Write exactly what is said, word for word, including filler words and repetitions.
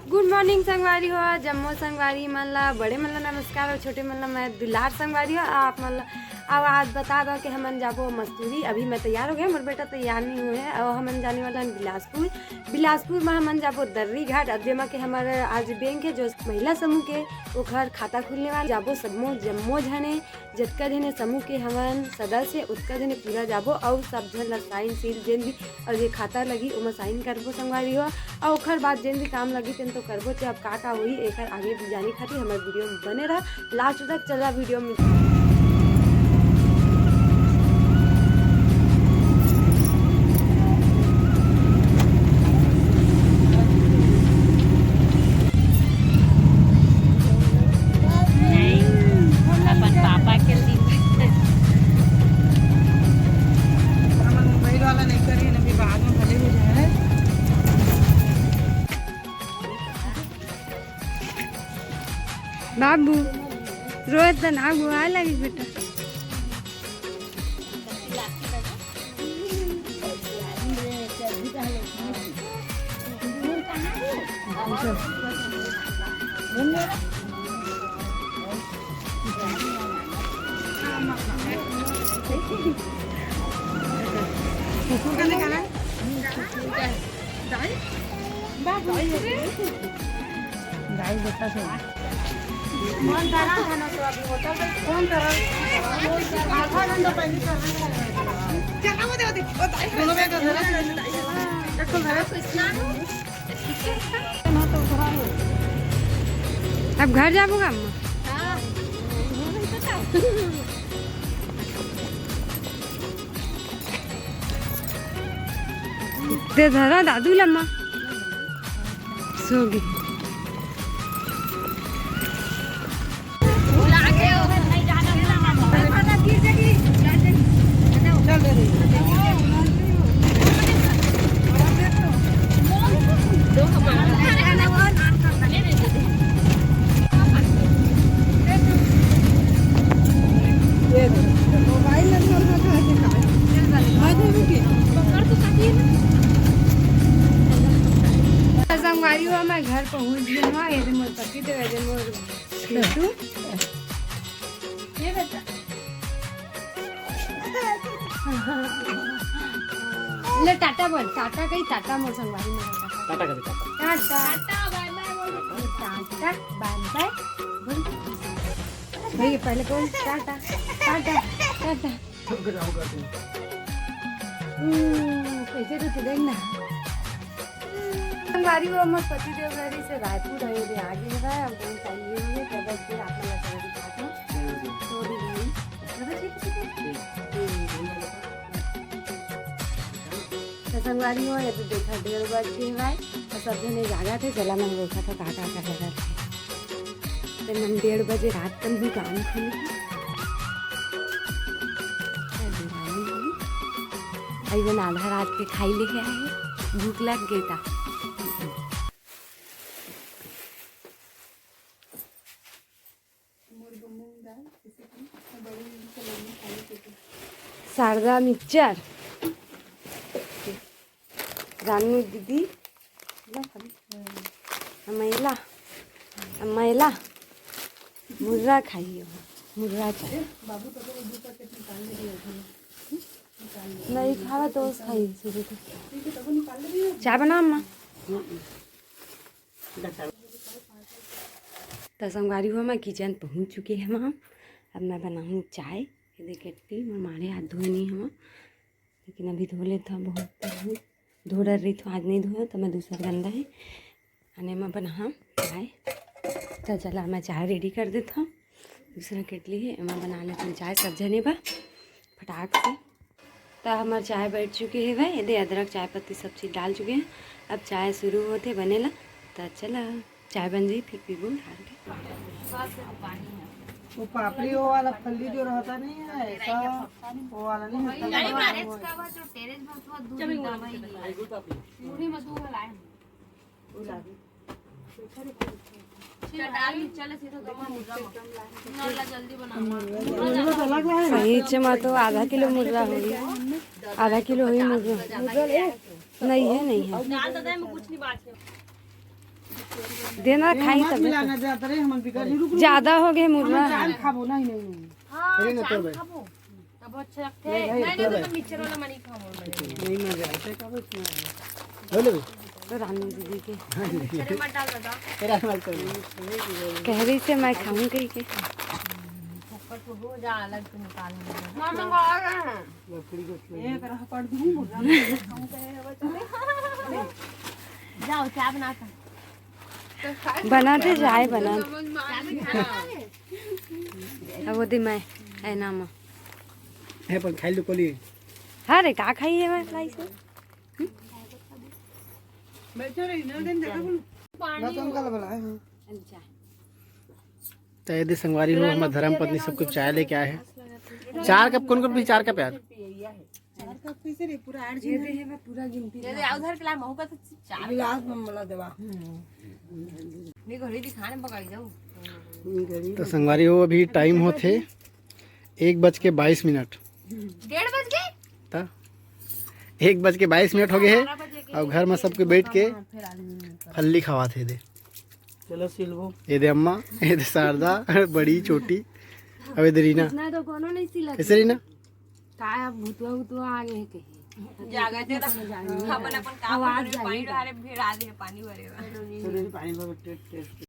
गुड morning संगवारी हो, जम्मो संगवारी मन ला, बड़े मन ला नमस्कार और छोटे मन ला मैं दुलार संगवारी हो। आप मन ला अब आज बता दो कि हमन जाबो मस्तूरी। अभी मैं तैयार हो गया, मोर बेटा तैयार नहीं हुए है। और हमन जाने वाला है बिलासपुर। बिलासपुर में हमन जाबो दर्री घाट, अब जेमा के हमर आज बैंक है जो महिला समूह के, ओखर खाता खुलने वाला। जाबो सबो जम्मो झने, जतका झने समूह के हवन सदस्य, उतका झने पूरा जाबो। और सब झन ला साइन सील जेन भी और ये खाता लगी, ओमा साइन करबो संगवारी हो। और ओखर बाद जेन भी काम लगी, तेन तो करबो। ते अब का का होही, एकर आगे भी जाने खातिर हमर वीडियो में बने रह लास्ट तक। चला वीडियो में। अपन पापा के दिन। हमन मोबाइल वाला नहीं करी, अभी बाद में भले हो जाए। बाबू, रोए त ना, गुआ लगी बेटा। कौन तरह था ना तो अभी होटल में कौन तरह? आधा घंटा पहले चला वो दे, वो दे, वो दे। दोनों में तो धरा, एक तो धरा। अब घर जाबो का अम्मा? ते धरा दादू लम्मा सो गई। संगवारी हो, मैं घर पहुंच गई हूँ। ये दे मोर पति देव, ये दे मोर छोटू। ये बता। ले टाटा बोल, टाटा कही, टाटा मोर संगवारी में टाटा। टाटा कभी टाटा। टाटा। टाटा, बाय बाय बोल। टाटा, बाय बाय बोल। भैया पहले बोल टाटा, टाटा, टाटा। हम्म, कैसे तो देख ना। संगवारी हो, मोर पति देव घर से रायपुर आए रे, आगे है, अब बहुत टाइम नहीं हुए, तब बस फिर आप लोग का दिखाता हूँ। थोड़ी देर। तो संगवारी हो, ये तो देखा डेढ़ बज गए भाई, और सब जने जागा थे, चला मैं देखा था का का का है। ते मन डेढ़ बजे रात कन दुकान खुली। अई मन आधा रात के खाई लेके आए, भूख लग गए था। शारदा मिक्सचर। रानू दीदी, अमैला, अमैला, मुर्रा खाइयो, मुर्रा चाय। नहीं खावा तो खाई, सीधे तो। चाय बना अम्मा। तो संगवारी हो, मैं किचन पहुंच चुके हैं हम। अब मैं बनाऊँ चाय। ये देख केटली, मैं मारे हाथ धोए नहीं हम। लेकिन अभी धो लेता हूँ, बहुत धो डर रही थी, आज नहीं धोया तो मैं दूसरा गंदा है। आने में बना चाय। तो चला मैं चाय रेडी कर देता हूँ। दूसरा केटली है, एमा बना लेते हैं चाय सब जने बा फटाक से। तो हमार चाय बैठ चुके है भाई, ये दे अदरक चाय पत्ती सब चीज़ डाल चुके हैं। अब चाय शुरू होते बनेला। तो चला चाय बन जाई, फिर पीबो ढाल के। वो पापड़ी, वो वाला फल्ली जो रहता नहीं है, ऐसा, वो वाला नहीं है, फल्ली वाला वो है। सही च मा तो आधा किलो मुर्रा होही, आधा किलो होही मुर्रा। नहीं है, नहीं है। दाल दादा में कुछ नहीं बात है। देना खाई तब। ज्यादा हो गए मुर्रा। खाबो नहीं, नहीं, नहीं। अरे ना तोड़ भाई। तब अच्छा लगता है। नहीं, नहीं, तो मिक्सचर वाला मनी खाओ। नहीं, नहीं, नहीं, ऐसे का कुछ नहीं है। ले ले। तो रानी दीदी के। अरे मत डाल दादा। तेरा मत कर। कह रही से मैं खाऊं कहीं के। ऊपर तो हो जा, अलग से निकाल। मामा मंगा रहे हैं। लकड़ी को छोड़। एक रह पड़ दूं। जाओ, चाय बनाता। बनाते जाए, बना। अब वो दी मैं, है ना माँ? है पर खाई लो कोली। हाँ रे, का खाई है मैं लाई से? तो ये दे संगवारी हो, हमर धर्म पत्नी सब कुछ चाय लेके आए हैं। चार कप, कौन कौन पी? चार कप यार। चार कप कैसे रे? पूरा आठ ये जन दे है। है, मैं पूरा गिनती ये दे, उधर के ला, महू का तो चार गिलास में मला देवा। नहीं, घड़ी दिखाने पकड़ जाऊ। तो संगवारी हो, अभी टाइम होत हे एक बज के बाईस मिनट। डेढ़ बज गए? त एक बज के बाईस मिनट हो गए हे। बारह बजे के और घर में सबके बैठ के फल्ली खवात हे दे। चलो सिलबो। ये दे अम्मा, ये दे शारदा, बड़ी छोटी। अब ये दे रीना। इतना तो कोनो नहीं सिला। कैसे रीना? का अब भुतवा उतवा आ गए कहीं। जागा दे ना। अपन अपन काम आवाज करे, पानी जाएगा। भरे, भिड़ा दे, पानी भरे बा। चलो, पानी भरो, टेस्ट, टेस्ट।